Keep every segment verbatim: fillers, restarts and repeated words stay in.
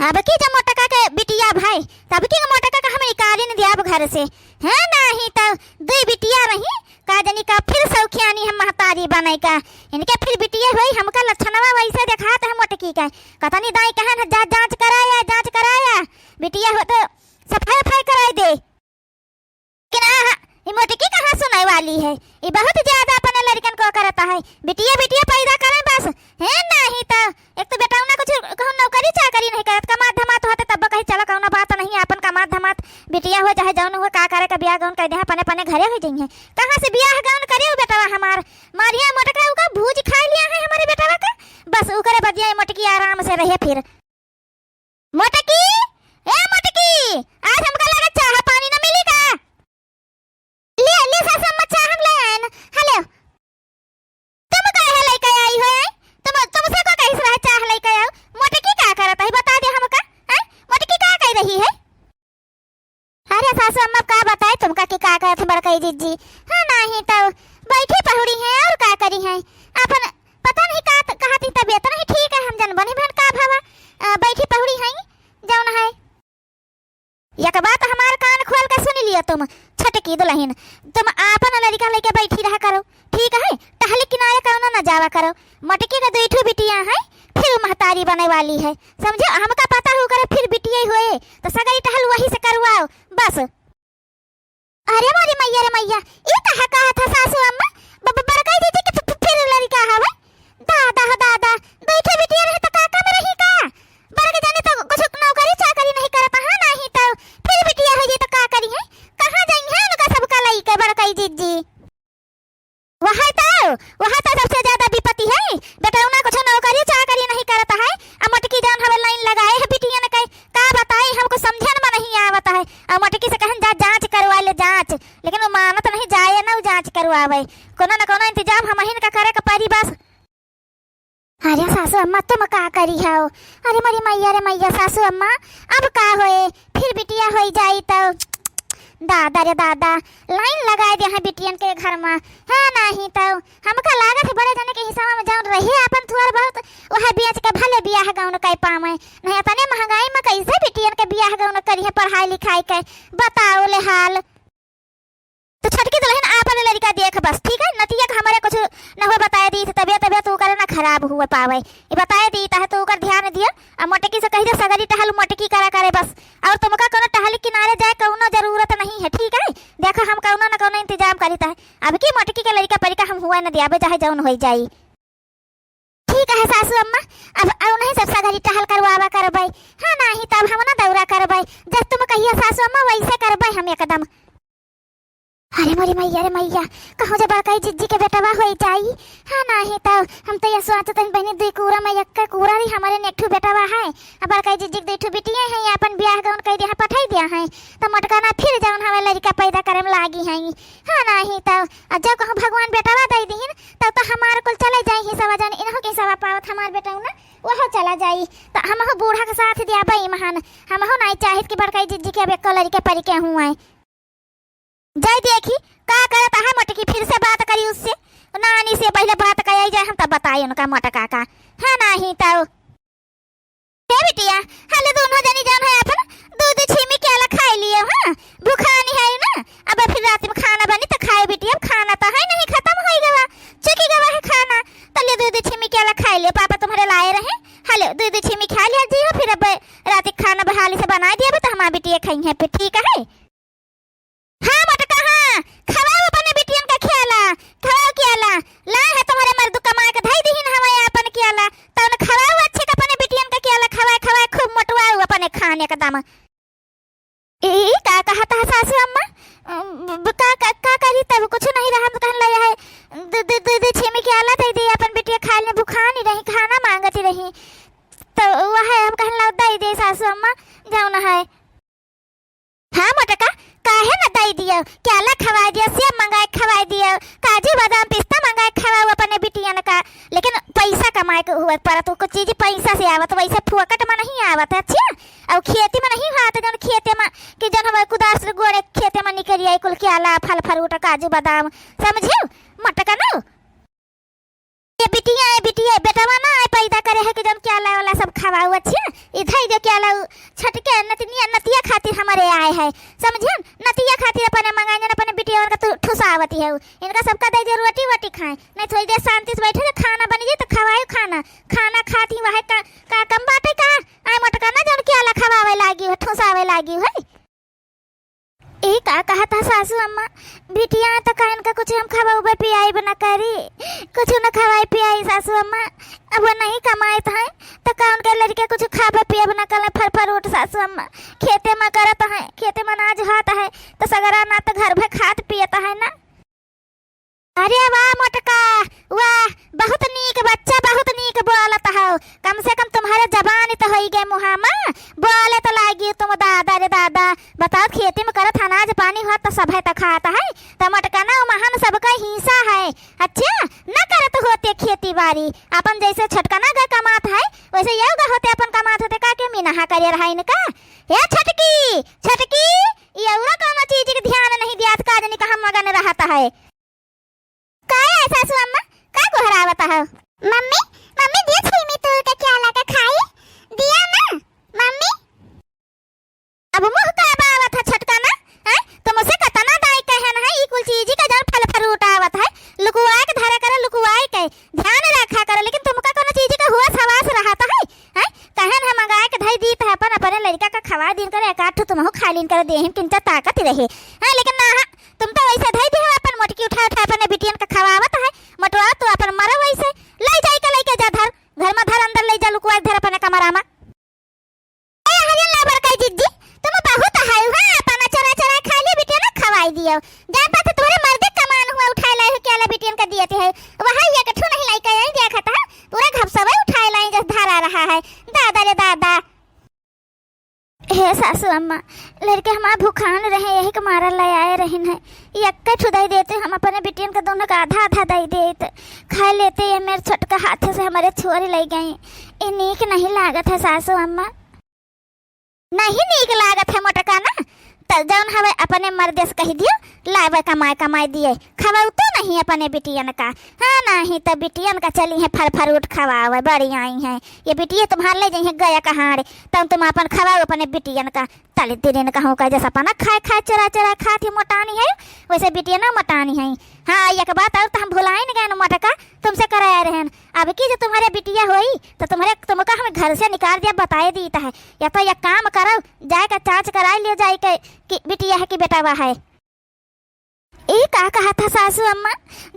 अब की जब मोटका के बिटिया भई, तब की मोटका के हम निकालिन दियाब घर से। हैं, नाहीं तउ दुइ बिटिया रही, का जनी का फिर सौखियानी हम महतारी बनइ का। इनके फिर बिटिया होई, हमका लक्षणवा वइसे देखात है मोटकी के। कतनी दाई कहन है, "जा जाँच कराया, जाँच कराया, बिटिया हो तो सफाई उफाई कराइ दे।" लेकिन आहा, ई मोटकी कहाँ सुनइ वाली है, ई बहुत ज्यादा अपने लड़िकन को करत है, बिटिया बिटिया पैदा करइ बस। हैं, नाहीं तउ एक तो बेटउना कुछ कहूँ नौकरी चाकरी नहीं करत, कमात धमात होते तब कही चलो कउनो बात नहीं, आपन कमात धमात बिटिया हो चाहे जउन हो, का करे के बियाह गउन कइ देहा, अपने अपने घरे होइ जइहें। कहाँ से बियाह गउन करे उ बेटवा हमार? मारिया मोटका उका भूज खाइ लिया है हमरे बेटवा का, बस उकरे बदिया मोटकी आराम से रहे फिर। मोटकी, ए मोटकी, आज हमका लगे चाह पानी न मिली का? ले, ले सासु अम्मा, चाह हम ले आएन। हेलो, तुम काहे लइके आई हो? तुम, तुमसे को कहिस रहे चाह लइके आओ? मोटकी का करत है, बता दे हमका, हैं? मोटकी का कइ रही है? अरे सासु अम्मा, का बताई तुमका कि का करत है बड़कई जिज्जी। हाँ, नाहीं तउ बैठी पहुड़ी हैं और का करी हैं, अपन पता नहीं का त-, कहत ही तबियत नहीं ठीक है, हम जनबो नहीं भन का भवा, अ, बैठी पहुड़ी हैं, जउन है। एक बात हमार कान खोल के सुनि लियो तुम, छोटकी दुलहिन, तुम आपन लड़िका लइके बैठी रहा करो, ठीक है? टहली किनारे कउनो न जावा करो। मोटकी के दुइ ठो बिटिया हैं, फिर उ महतारी बनइ वाली है, समझो? हमका पता है उकरे फिर बिटिया होए, तो सगरी टहल वही से करवाओ, बस। अरे मोरी मइया रे मइया, ई कहा कहत है सासु अम्मा, ब-, ब-, बड़कई जिज्जी के फि-, फि-, फिर लड़िका हवे? दादा हो दादा, दुइ ठो बिटिया रहे त का कम रही का? बड़के जाने त कुछ नौकरी चाकरी नहीं करत, हाँ, नाहीं त फिर बिटिया होइ जाई त का करिहैं? कहाँ जइहैं उनका सबका लइके बड़कई जिज्जी? वहै त, वहै त सबसे ज्यादा विपत्ति है। बेटउना कुछ नौकरी चाकरी नहीं करत है, आ मोटकी जउन हवे लाइन लगाए है बिटियन के, का बताई, हमको समझन में नहीं आवत है। आ मोटकी से कहन जा जाँच करवा ले जाँच, लेकिन उ मानत नहीं, जाए न उ जाँच करवावे। कउनो न कउनो इंतजाम हमहिन का करे के परी बस। अरे सासु अम्मा, तुम का करी हौ? अरे मोरी मइया रे मइया, सासु अम्मा, अब का होए? फिर बिटिया होइ जाई तउ। दादा रे दादा, लाइन लगाइ देहैं बिटियन के घर मा। हाँ, नाहीं तउ हमका लागत है बड़े जने के हिसाब मा जउन रही आपन थोर बहुत, वहै बेच के भले बियाह गउन कइ पावैं। नहीं, अतने महँगाई मा कइसे बिटियन के बियाह गउन करिहैं पढ़ाई लिखाई के? बताओ ले हाल। तो छोटकी दुलहिन आपन लड़िका देख बस, ठीक है? नतिया के हमरे कुछ न हो बताए दी, तबियत, तबियत ओकर न खराब हुए पावे। ई बताए दी, ताहे तो ओकर ध्यान दिया। आ मोटकी से कहि दे, सगरी टहल मोटकी करा करे बस। और तुमका कउनो टहली किनारे जाए कउनो जरूरत नहीं है, ठीक है? देखा, हम कउनो न कउनो इंतजाम करी, ताहे अब की मोटकी के लड़िका परिका हम हुए न दियाबे, चाहे जउन होइ जाई। ठीक है सासु अम्मा, अब अउनही सब सगरी टहल करवावा करबै। हाँ, नाहीं तब हम ना दौरा करबै, जब तुम कहियो सासु अम्मा वइसे करबै हम एकदम। अरे मोरी मइया रे मइया, कहूँ जे बड़कई जिज्जी के बेटवा होइ जाई। हाँ, नाहीं तब हम तो ये सोचत हन बहिनी, दुइ कूरा मा एक्कै कूरा रही, हमरे ने एक ठू बेटवा है, आ बड़कई जिज्जी के दुइ ठू बिटिया है, आपन बियाह गउन कइ दिया है, पठाई दिया है, त मोटका ना फिर जउन हवे लड़िका पैदा करे मा लागी है। हाँ, नाहीं तब आ जब कहूँ भगवान बेटवा दइ दिहिन, तब तो हमार कुल चले जाई हिसवा, जउन इनहू के हिसवा पावत हमार बेटउना, वहू चला जाई। त हमहू बूढ़ा के साथ दियाबे महान, हमहू नाहीं चाहित कि बड़कई जिज्जी के अब एक्को लड़िके परिके हुए। जाई देखी, का करत है मोटकी, फिर से बात करी उससे, नानी से पहिले बात कइ जाए, हम तब बताई उनका मोटका का। हाँ, नाहीं तउ। हे बिटिया, हाले दुनो जनी जउन है आपन दुइ दुइ छीमी केला खाइ लियो, हाँ? भुखानी है ना, अब फिर रात मा खाना बनी त खाए बिटिया, अब खाना त है नहीं, खतम होइ गवा, चुकि गवा है खाना, त ले दुइ दुइ छीमी केला खाइ लियो, पापा तुम्हरे लाए रहे, हाले दुइ दुइ छीमी खाइ लियो जी हो, फिर अब रात क खाना बहाली से बनाइ दिया, अब त हमार बिटिया खइहैं फिर, ठीक है? हाँ मोटका, हाँ, खवाओ अपने बिटियन का केला, खवाओ केला। लाए है तुम्हरे मर्दू कमाए के धई दिहिन हवे आपन केला, तउन खवाओ अच्छे के अपने बिटियन का केला, खवाए खवाए खूब मोटवाओ अपने खान एकदम। ई, ई का कहत है सासु अम्मा? अम, ब-, का, का, का करी तब कुछ नहीं रहा, हम कहन लगे है, दे, दे, दे, दे, छेमी केला दे दे, अपन बिटिया खाए ले भुखानी रही, खाना मांगती रही, तो वह हम कहन लग दे दे सासु अम्मा, जउन है। हाँ मोटका, काहे न दइ दियो, केला खवाइ दियो, सेब मंगाए खवाइ दियो, काजू बादाम पिस्ता मंगाए खवाओ अपने बिटियन का, लेकिन पैसा कमाए के हुए परत, कुछ चीज पैसा से आवत, वैसे फोकट मा नहीं आवत, अच्छा? अउ खेती मा नहीं होत, जउन खेते मा, कि जउन हमारे कुदार से गोड़े खेते मा निकरि आई कुल केला, फल फ्रूट, काजू बादाम, समझियो? मोटका न ए बिटिया, ए बिटिया, बेटवा ना आए पैदा करे है कि जौन केला वाला सब खवाऊ, अच्छा? इधर जो केला उ छटके नतिनिया, नतिया खातिर हमरे आए है, समझे? नतिया खातिर अपने मंगाए, जौन अपने बिटिया का तू ठुसावती है। इनका सबका दे दे रोटी वोटी खाए, नहीं थोड़ी देर शांति से बैठे रहे, खाना बन जाए तो खवाए खाना। खाना खाती वह का, का कम बाटे का? आए मोटका ना जौन केला खवावे लागी हो, ठुसावे लागी हो। ई का कहत ह सासू अम्मा, बिटिया त का इनका कुछ हम खवाउबे पियाइब न करी, कुछ न खवाई पियाई सासू अम्मा। अब वो नहीं कमाइत है त का उनके लड़के कुछ खाबे पियब न करें, फल फ्रूट सासू अम्मा। खेते में करत है, खेते में अनाज होत है त सगरा ना त घर भर खात पियत है ना। अरे वाह मोटका, वाह, बहुत नीक बच्चा, बहुत नीक बोलत हौ। कम से कम तुम्हारे जबान तो होई गए मुहा मा, बोले तो लागी तुम दादा रे दादा। बताओ, खेती में करत अनाज पानी होत तो सभे तो खात है, तो मोटका ना उ महान सबका हिस्सा है। अच्छा, न करत होते खेती बाड़ी, अपन जैसे छोटका ना गए कमात है, वैसे यहू गए होते अपन कमात होते, का के मिनहा करे रहा इनका। हे छोटकी, छोटकी, ये औरा कौनो चीज के ध्यान नहीं दियात, का जानी कहाँ मगन रहत है। का है सासू अम्मा, का गोहरावत हो? मम्मी, मम्मी, दिया छीमी तोड़ के केला के खाई, दिया ना, मम्मी। अब मुँह का बावत है छोटका ना, हैं? तुमसे कतना दाई कहन है, ई कुल चीज का जौन फल फ्रूट आवत है, लुकुआए के धरे करे, लुकुआए के। ध्यान रखा करे, लेकिन तुमका कौनो चीज का हुआ सवास रहत है, हैं? कहन है मंगाए के धई दीत है, अपन अपने लड़का का खवा दीन करे, एक आध ठो तुमहू खा लीन करे, देहिन किंचा ताकत रहे, हैं? लेकिन ना, तुम तो वैसे धई दे हो, अपन मोटकी उठा उठा अपने बिटियन का खवावत है। मोटवा तो अपन मरो वैसे, ले जाई के लेके जा धर, घर में धर, अंदर ले जा, लुकवा के धर अपने कमरा में। ए हरियन लाबर का जिज्जी, तुम बहुत हाय हो, हाँ, अपना चोरा चोरा खा लियो, बिटियन का खवाई दियो। जान पाते तुम्हारे मर्दे कमान हुआ उठाए लाए हो, केला बिटियन का दिए थे, वहाँ ये कठू नहीं लाई का यही देखा था, पूरा घपसवा उठाए लाई जस धारा रहा है। दादा रे दादा। हे सासू अम्मा, लड़के हमार भुखान रहे, यही के मारा ले आए रहिन है। यक्के ठु दई देते, हम अपने बिटियन के दोनों का आधा आधा दई देत, खा लेते। ये मेरे छोटका हाथे से हमारे छोरी ले गई। ये नीक नहीं लागत है सासू अम्मा। नहीं नीक लागत है मोटका ना, त जौन हवे अपने मर्दे से कहि दियो, लावे कमाए कमाए दिए, खवाऊ तो नहीं अपने बिटियन का। हाँ, नहीं त बिटियन का चली है फल फ्रूट खवावे, बड़ी आई है। ये बिटिया तुम्हार ले जाई है गया कहाड़े, तब तुम अपन खवाओ अपने बिटियन का। तले दिन कहूँ का जैसे अपना खाए खाए चोरा चोरा खात ही मोटानी है, वैसे बिटिया ना मोटानी है। हाँ, एक बात और तो हम भुलाइन गए न मोटका, तुमसे कराया रहन। अब की जो तुम्हारे बिटिया होई तो तुम्हारे, तुमका हम घर से निकाल दिया, बताए दीत है। या तो एक काम करो, जाए का जांच कराए लियो जाए के कि बिटिया है कि बेटावा है। ई का कहा था सासू अम्मा?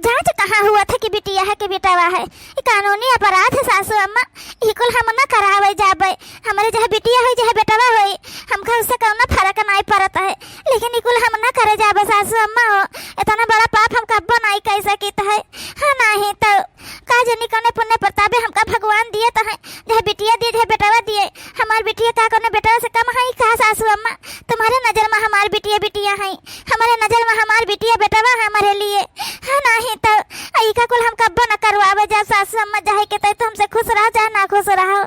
जांच कहाँ हुआ था कि बिटिया है कि बेटावा है? ई कानूनी अपराध है सासू अम्मा, ई कुल हम न करावे जाबे। हमरे जहाँ बिटिया होई, जहाँ बेटावा होई, हमका उससे कौनो फर्क नाई पड़त है, लेकिन ई कुल हम न करे जाबे सासू अम्मा हो। इतना बड़ा पाप हम कब्बो नाई कर सकित है। हाँ, नाही तो का जनी कौने पुण्य प्रतापे हमका भगवान दिए तो है, जहाँ बिटिया दिए, जहाँ बेटावा दिए। हमार बिटिया का कौनो बेटावा से कम है का सासू अम्मा? तुम्हारे नजर में हमार बिटिया बिटिया है, हमारे नजर में हमार बिटिया बेटवा है हमारे लिए। हाँ, नाही तो अइका कुल हम कब्बो न करवावे जा सासू अम्मा, जाए के तय तो हमसे खुश रह, चाहे ना खुश रहो।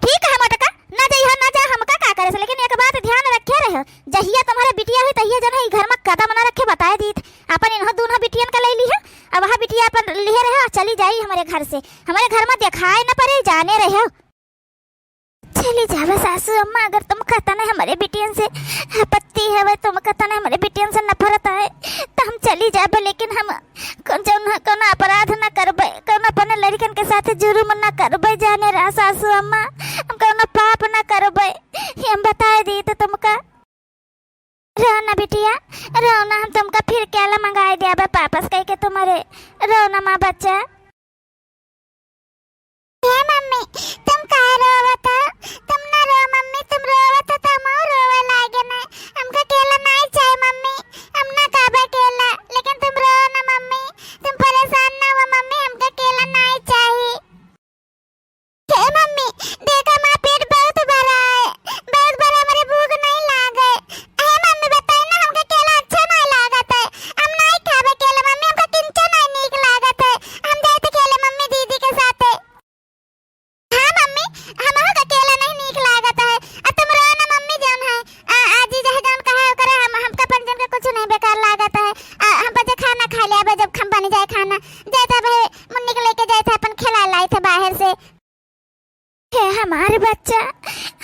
ठीक है मोटका, ना जइहो ना जा, हमका का करे से, लेकिन एक बात ध्यान रखे रहो, जहिया तुम्हारे बिटिया हुई तहिया जन है ई घर में कदम न रखे, बताए दीत। अपन इन्हों दोनों बिटियन का ले ली है, अब वहाँ बिटिया अपन लिए रहो, चली जाई हमारे घर से, हमारे घर में दिखाए न पड़े, जाने रहो। चली जाबे सासू अम्मा, अगर तुमका तने हमरे बिटियन से आपत्ति हवे, तुमका तने हमरे बिटियन से नफरत है, तो हम चली जाबे, लेकिन हम कौन, जौन, कौनो अपराध न करबे, कौनो अपने लड़कन के साथ जुर्म न करबे, जाने रहा सासू अम्मा, हम कौनो पाप न करबे, ये हम बताए दी तो तुमका। रो ना बिटिया, रो ना, हम तुमका फिर केला मंगाए देबे वापस कह के तुम्हारे, रो ना माँ बच्चा। हे मम्मी, तुम काहे रोवत हो? तुम ना रो मम्मी, तुम रोवत हो तो हमहू रोवे लागे ना। हमका केला नहीं चाहे मम्मी, हम ना खाबे केला, लेकिन तुम रो ना मम्मी, तुम परेशान ना हो मम्मी, हमका केला नहीं चाही। हे मम्मी, देखा हमार पेट बहुत भरा है, बहुत भरा, हमरे भूख नहीं लागे। हे मम्मी, बताई ना, हमका केला अच्छा नहीं लागत है, हम नहीं खाबे केला मम्मी, हमका किंचो नहीं नीक लागत है, हम जाए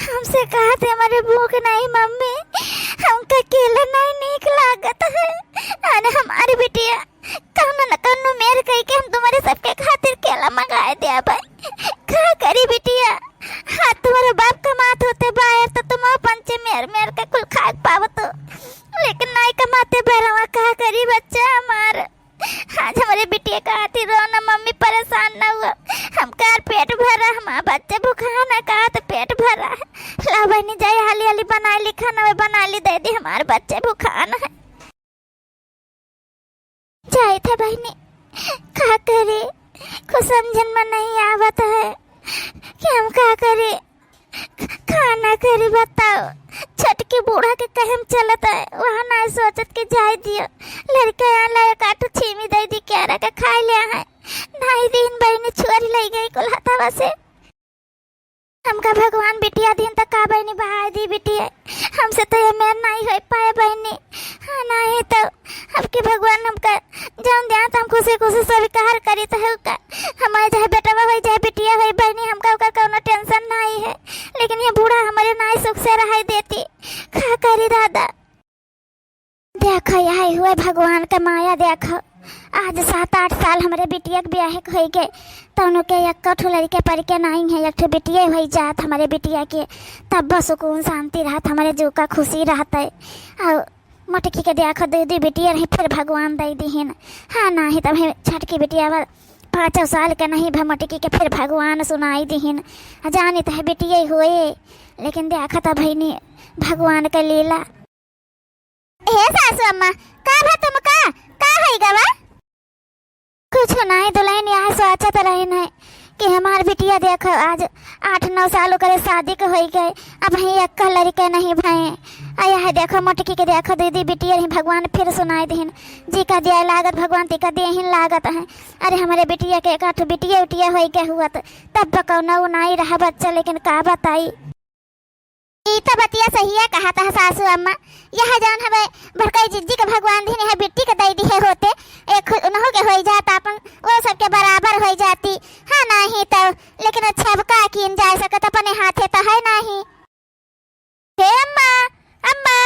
हमसे कहत है, "हमरे भूख नहीं मम्मी, हमका केला नहीं नीक लागत है। अरे हमार बिटिया, कौनो न कौनो मेर कइके हम तुम्हरे सबके खातिर केला मंगाए देबै।" का करी बिटिया, हाँ तुम्हरे बाप कमात होते बाहर तो तुम पंचे मेर मेर के कुल खाक पावत हो, लेकिन नहीं कमाते बहरवा, का करी बच्चा हमार। आज हमरे बिटिया का खातिर रो ना मम्मी, परेशान ना हुआ। हमका पेट भरा, हमार बच्चे भुखा ना का तो पेट भरा। ला बहिनी जाई हाली हाली बनाई ली खाना, वे बनाई ली दे दी, हमार बच्चे भुखा ना है। जाइत है बहिनी, का करी, कुछ समझन में नहीं आवत है कि हम का करी। का ना करी बताओ, छोटकी बूढ़ा के कहे हम चलत है, वहाँ ना सोचत के जाए दियो। लड़का आला एक आठ छीमी दे दी, क्यारा के खाए ले है। नाई दिन बहिनी छुअरी लई गई कुल हथवा से। हमका भगवान बिटिया दिन तक का बहिनी बहाए दी बिटिया, हमसे तो ये मेर नाई होई पाए बहिनी। हाँ, नाई तो अब के भगवान हमका जौन दिया तो हम खुशी खुशी स्वीकार करी तो है का। हमारे चाहे बेटवा होई, चाहे बिटिया होई बहिनी, हमका ओकर कौनो tension नाई है, लेकिन ये बूढ़ा हमरे नाई सुख से रहाई देती। का करी दादा? देखो, यही हुए भगवान के माया। देखो, आज सात आठ साल हमरे बिटिया के ब्याह के होई गए, तौनो के एक ठो लड़के पर के नाई है, एक ठो बिटिया होई जात हमरे बिटिया के, तब बस सुकून शांति रहत, हमरे जीव का खुशी रहत है। और मोटकी के देखो, दू दू बिटिया रही, फिर भगवान दे दिहिन। हाँ, नाही तब है छोटकी बिटिया बा, पाँचों साल के नहीं भा मोटकी के फिर भगवान सुनाई दिहिन। जानी तो है बिटिया होए, लेकिन देखो तो बहिनी भगवान के लीला। हे सासू अम्मा, का भा तुमका? का होई गवा? कुछ नाई दुल्हन, यह सोचत रहिन है कि हमार बिटिया देखो आज आठ नौ साल ओकरे शादी के होई गए, अब ही एक लड़के नहीं भए। आ यह देखो मोटकी के देखो दीदी बिटिया रही, भगवान फिर सुनाई दिहिन। जी का दिया लागत भगवान ती का दिहिन लागत है। अरे हमरे बिटिया के एक आठ बिटिया उटिया होई गए हुआ तो तब कौनो नाई रहा बच्चा, लेकिन का बताई। ई त बतिया सहिया कहत ह सासू अम्मा। यह जौन हवे बड़कई जिज्जी के भगवान दिन यह बिट्टी के दई दिहे होते, एक उनहु के होई जात, आपन वो सबके बराबर होई जाती। हाँ, नाही त, लेकिन अच्छा अब का कीन जाए सकत, अपने हाथे त है नाही। हे अम्मा, अम्मा।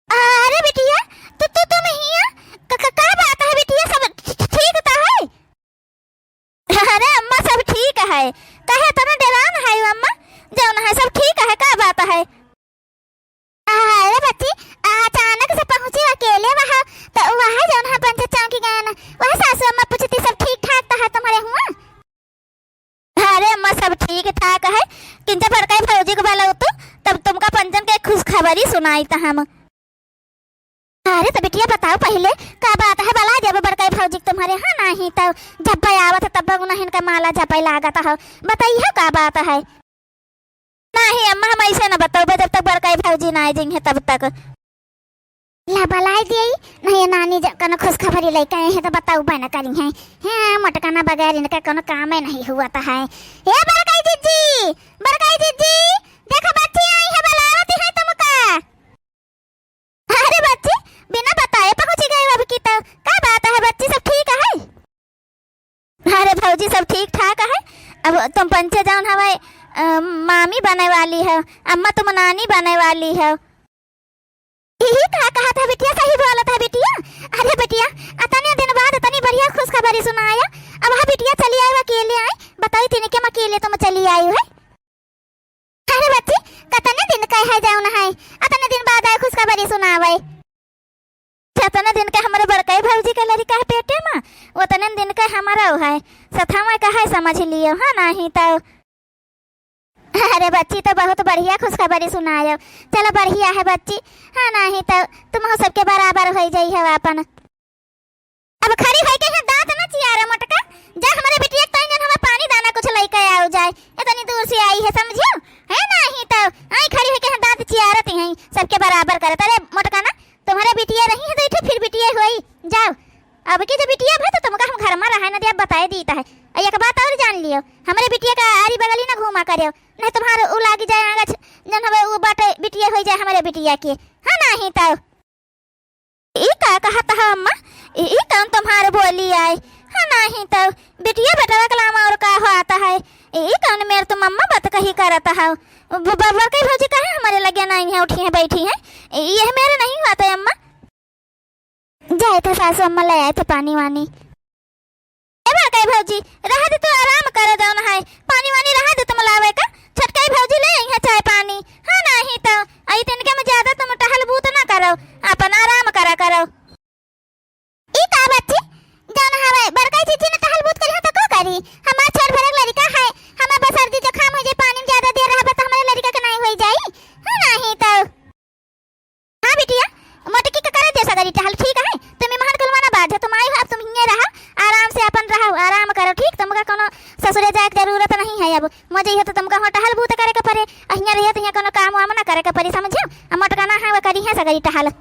अरे बिटिया, तू, तू, तुम हिया? क-, क-, का बात है बिटिया, सब ठ-, ठ-, ठीक त है? अरे अम्मा, सब ठीक है। काहे तने डेरान है अम्मा? जौन है सब ठीक है, का बात है? अरे बच्ची, अचानक से पहुँची अकेले वहाँ, तो वहाँ जौन है पंचायत चौकी गए ना, वह सासू अम्मा पूछती सब ठीक ठाक तो है तुम्हारे हुआ? अरे अम्मा, सब ठीक ठाक है, किंजा बड़काई भौजी के बलौतू, तब तुमका पंचन के खुशखबरी सुनाई त हम। अरे तो बिटिया बताओ पहिले, का बात है? बला देबो बड़काई भौजी के तुम्हारे, हाँ, नाही तो जब आवत है तब उन्हें इनका माला जपै लागत हो, बताइए का बात है? नाही अम्मा, हम ऐसे न बताओ, जब तक बड़काई भौजी ना आ जाइए तब तक। ला बलाई दिए, नहीं नानी जब कनो खुशखबरी लेके आए हैं तो बताओ बन करी हैं। हाँ, मोटका ना बगैर इनका कोनो काम ही नहीं हुआ तो है। ए बड़काई जिज्जी, बड़काई जिज्जी, देखो बच्ची आई है, बुलावती है तुमका। अरे बच्ची, बिना बताए पहुँची गए अब की तो। का बात है बच्ची, सब ठीक है? अरे भौजी, सब ठीक ठाक है। अब तुम पंचे जौन हवे, अ, मामी बने वाली है, अम्मा तुम नानी बने वाली है। यही का कहत है बिटिया, सही बोलत है बिटिया। अरे बिटिया, अतने दिन बाद इतनी बढ़िया खुशखबरी सुनाया। अब हाँ बिटिया चली आई, अकेले आई, बताई तीन के अकेले तुम चली आई है। अरे बच्ची, कतने दिन का है जौन है, अतने दिन बाद आए खुशखबरी सुनावे। जतने दिन के हमरे बड़काई भौजी के लड़का है पेटे में, उतने दिन के हमारा है, सथवा का है, समझ लियो, हाँ, नाही तो। अरे बच्ची, तो बहुत बढ़िया खुशखबरी सुनायो। चलो बढ़िया है बच्ची, हाँ, नाही तो तुम सबके बराबर हो जाई है आपन। अब खड़ी होई के यहाँ दाँत न चियारा मोटका, जा हमरे बिटिया के तनी जन हमें पानी दाना कुछ लइके आओ जाए, इतनी दूर से आई है समझियो, है नाही तो आई खड़ी होई के यहाँ दाँत चियारत हैं, सबके बराबर करत। अरे मोटका ना, तुम्हारे बिटिया रही है तो इठे फिर बिटिया होई, जाओ। अब की जो बिटिया भा तो तुमका हम घर में रहे न दे, अब बताए दीत है। और एक बात और जान लियो, हमरे बिटिया का आरी बगली न घूमा करियो, नहीं तुम्हारे उ लागी जाए आगच, जन हवे उ बाटे बिटिया होई जाए हमरे बिटिया के, है नाही तो। ई का कहत ह अम्मा? ई, ई कौन तुम्हार बोली आय? हाँ, नाही तो बिटिया बेटवा के लामा और का होत है? ई कौन मेर तुम अम्मा बात कही करत हौ? ब-, ब-, बड़कई भौजी काहे हमरे लगे नाहीं है, उठी है, बैठी है? ई, यह मेर नहीं बात है अम्मा। जाए थे सासू अम्मा ले आए थे पानी वानी। ए बड़कई भौजी, रहा दे तू आराम कर जौन है, पानी वानी रहा दे तुम लावे का, छोटकई भौजी ले आई है चाय पानी। हाँ नाहीं तो, आई तिनके में ज्यादा तुम टहल बूत ना करो, अपन आराम करा करो। ई का बच्ची, जौन हवे बड़कई जीजी न टहल बूत करिहा तो को करी? हमार छोट भरक लड़िका है, हमें बस सर्दी जुकाम हो जाए, पानी में ज्यादा देर रहबे तो हमरे लड़िका के नाहीं होई जाई, हाँ नाहीं तो। हाँ बिटिया, मोटकी के करे दे सगरी टहल, ठीक है? तुम महन कुलवा ना बाझो, तुम आई हो, अब तुम हियाँ रहा, आराम से अपन रहो, आराम करो, ठीक? तुमका कोनो ससुरे जाए के जरूरत नहीं है अब। मजे है तो तुमका हुआँ टहल बूत करे के परे, अ हियाँ रहिए तो हियाँ कोनो काम वाम ना करे के परी, समझो? अब मोटका ना है, वो करिहे सगरी टहल।